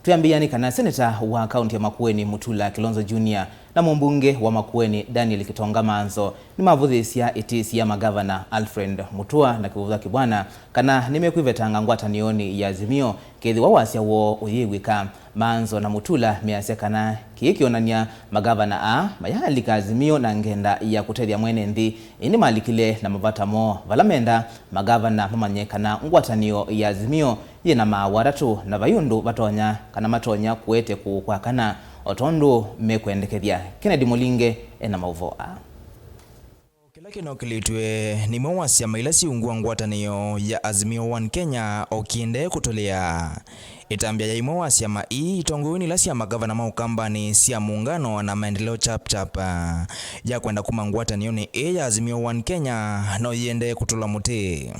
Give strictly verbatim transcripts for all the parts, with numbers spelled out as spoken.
Twĩambĩĩa nĩ kana seneta wa kaunti ya Makueni Mutula Kilonzo Junior na mũmbunge wa Makueni Daniel Kitonga Manzo nĩmavũthĩĩsya ĩtĩĩsi ya magavana Alfred Mutua na Kivutha Kibwana kana nĩmekwĩvetanga ngwatanĩonĩ ya Azimio kethĩwa wasya woo ũyĩw'ĩka. Manzo na Mutula measya kana kĩĩ kĩonany'a magavana aa mayaalika Azimio na ngenda ya kũtethya mwene nthĩ, ĩndĩ malikile na mavata moo vala menda magavana mamanye kana ngwatanĩo ya Azimio yĩ na maaũ atatũ, na vai ũndũ vatonya kana matonya kũete kũũ kwa kana, o tondũ mekwendekethya. Kennedy Mũlinge ena maũvoo aa. Kĩla kĩnokĩlĩtw'e nĩ imwe wa syama ila syĩungua ngwatanĩo ya Azimio One Kenya o kĩendee kũtũlĩa. Ĩtambya ya imwe wa syama ii itongoew'e nĩ ila sya magavana ma Ũkambanĩ sya Muungano na Maendeleo Chap Chap ya kwenda kuma ngwatanĩonĩ ĩĩ ya Azimio One Kenya no yĩendee kũtũla mũtĩ.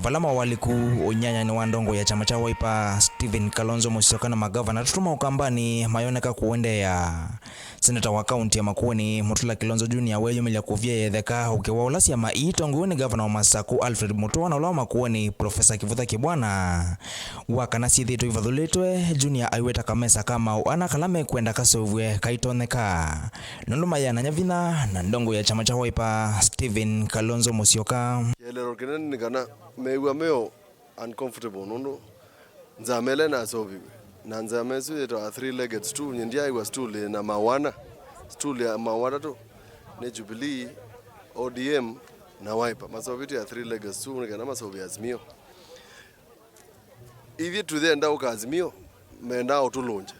Vala mawaliku ũnyanyanĩ wa ndongo ya kyama kya Wiper Stephen Kalonzo Musyoka na magavana atatũ ma Ũkambanĩ mayoneka kũendeea, seneta wa kaunti ya Makueni Mutula Kilonzo Junior weyũmĩlya kũvya ĩtheka ũkĩ wa ũla syama ii itongoew'e nĩ gavana wa Masaku Alfred Mutua na ũla wa Makueni Professor Kivutha Kibwana. Wa kana syĩthĩĩtwe ivathũlĩtwe, Junior aiweta kamesa ka maũ ana kala mekwenda kaseũvw'e kaitonyeka. Nũndũ mayananya vinya na ndongo ya kyama kya Wiper, Stephen Kalonzo Musyoka. Kĩeleelo kĩnene nĩ kana meew'a me o uncomfortable nũndũ nzama ĩla ĩnaseũviw'e. Na nzama ĩsu yĩtawa three-legged stool, nyie ndyaaĩw'a stool ĩna mawana. Stool ya mawana tu nĩ Jubilee, O D M na Wiper. Maseũvĩtye ya three-legged stool nĩ kana maseũvye Azimio. Ithyĩ tũyenda ũka Azimio, mendaa ũtũlũngye.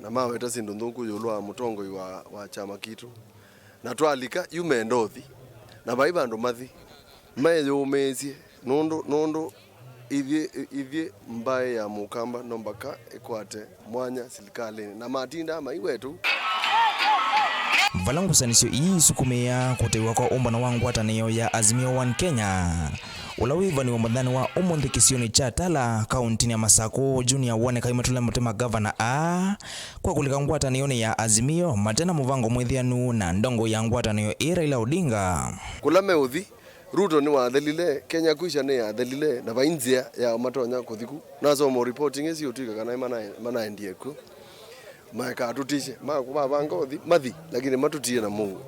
Na maweta syĩndũ nthũku ĩũlũ wa mũtongoi wa, wa kyama kitũ. Na twalika, yu menda ũthi. Na vai vandũ mathi. Meyũmĩĩsye, nũndũ, nũndũ ithyĩ, ithyĩ mbaĩ ya Mũkamba no mbaka ĩkwate mwanya silikalĩnĩ. Na matindaa maiwetũ. Vala ngusanĩsyo ii isukumĩĩa kũteiwa kwa ũmbano wa ngwatanĩo ya Azimio One Kenya, ũla wĩvaniwe mũthenyanĩ wa ũmũnthĩ kĩsionĩ kya Tala, kauntinĩ ya Masaku, Junior woneka aimatũla mũtĩ magavana aa kwa kũlika ngwatanĩonĩ ya Azimio mate na mũvango mwĩthĩanu na ndongo ya ngwatanĩo ĩĩ Raila Odinga. Kũla meũthi, Ruto nĩwathelile, Kenya Kwisha nĩyathelile, na vai nzĩa ya matonya kũthi ku. Nasoma ripoti ingĩ siũtw'ĩka kana manae-, manaendie kw'o. Maekatũtisye, ma-, mavanga ũthi, mathi, lakini matũtie na mũuo.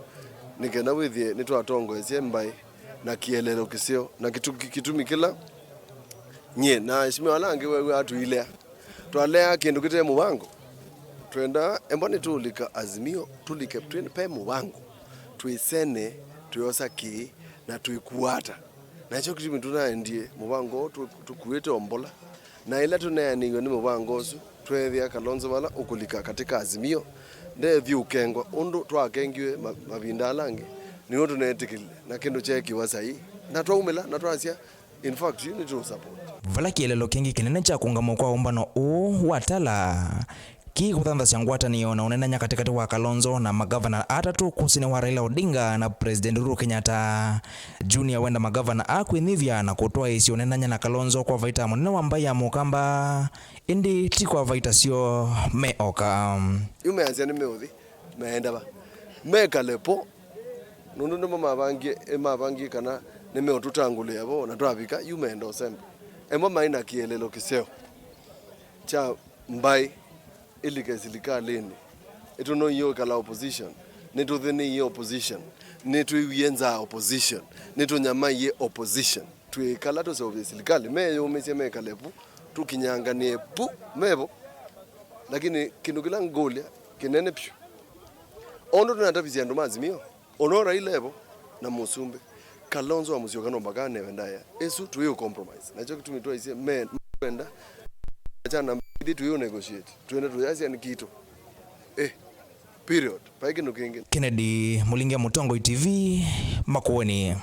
Nĩ kenda wĩthĩe nĩtwatongoesye mbaĩ na kĩeleelo kĩseo, na kĩtu-, kĩ-, kĩtumi kĩla nyie na aheshimiwa ala angĩ weew'aa tũilea. Twalea kĩndũ kĩte mũvango. Twendaa, embwa nĩtũũlika Azimio, tũlike twĩ, pe mũvango. Twĩsene, twĩosa kĩĩ, na twĩkuata. Na nĩkyo kĩtumi tũnaendie mũvango ũũ tũ-, tũkuĩte o mbola. Na ĩla tũneanĩiwe nĩ mũvango ũsu, tweethĩa Kalonzo vala ũkũlika katika Azimio, ndethi ũkengwa ũndũ twakengiwe ma-, mavinda ala angĩ, nĩw'o tũneetĩkĩlile, na kĩndũ kyeekĩwa saii, na twaumĩla, na twasya, in fact, yu nĩtũ support. Vala kĩeleelo kĩngĩ kĩnene kya kũũngamwa kwa ũmbano ũũ wa Tala kĩkũthanthasya ngwatanĩo na ũnenany'a katĩkatĩ wa Kalonzo na magavana atatũ kũsĩnĩ wa Raila Odinga na President Uhuru Kenyatta. Junior wenda magavana aa kwĩnyivya na kũtwaĩĩsya ũnenany'a na Kalonzo kwa vaita mũnene wa mbaĩ ya Mũkamba, ĩndĩ ti kwa vaita syoo me oka. Yu measya nĩmeũthi, meenda va? Mekale po, nũndũ nĩmo mavangie, mavangie kana nĩmeũtũtangũlĩa vo, na twavika yu meenda ũsembe. Emo maĩ na kĩeleelo kĩseo kya mbaĩ ĩlike silikalĩnĩ. Ĩtũnoie ũkala opposition, nĩtũthĩnĩie opposition, nĩtwĩwie nzaa opposition, nĩtũnyamaie opposition. Twĩkala tũseũvye silikalĩ, meyũmĩsye mekale pu, tũkinyanganĩe pu, mevo. Lakini kĩndũ kĩla ngũlya kĩnene vyũ, o ũndũ tũnatavisye andũ ma Azimio, o no Raila evo na mũsumbĩ, Kalonzo wa Musyoka no mbaka anewe ndaĩa. Ĩsu tũiũ compromise. Nakyo kĩtumi twaisye me kwenda kyana mbili tũiũ negotiate. Twende tũyasya nĩ kitũ. Eh, period. Vai kĩndũ kĩngĩ. Kennedy Mũlinge, Mũtongoi T V, Makueni.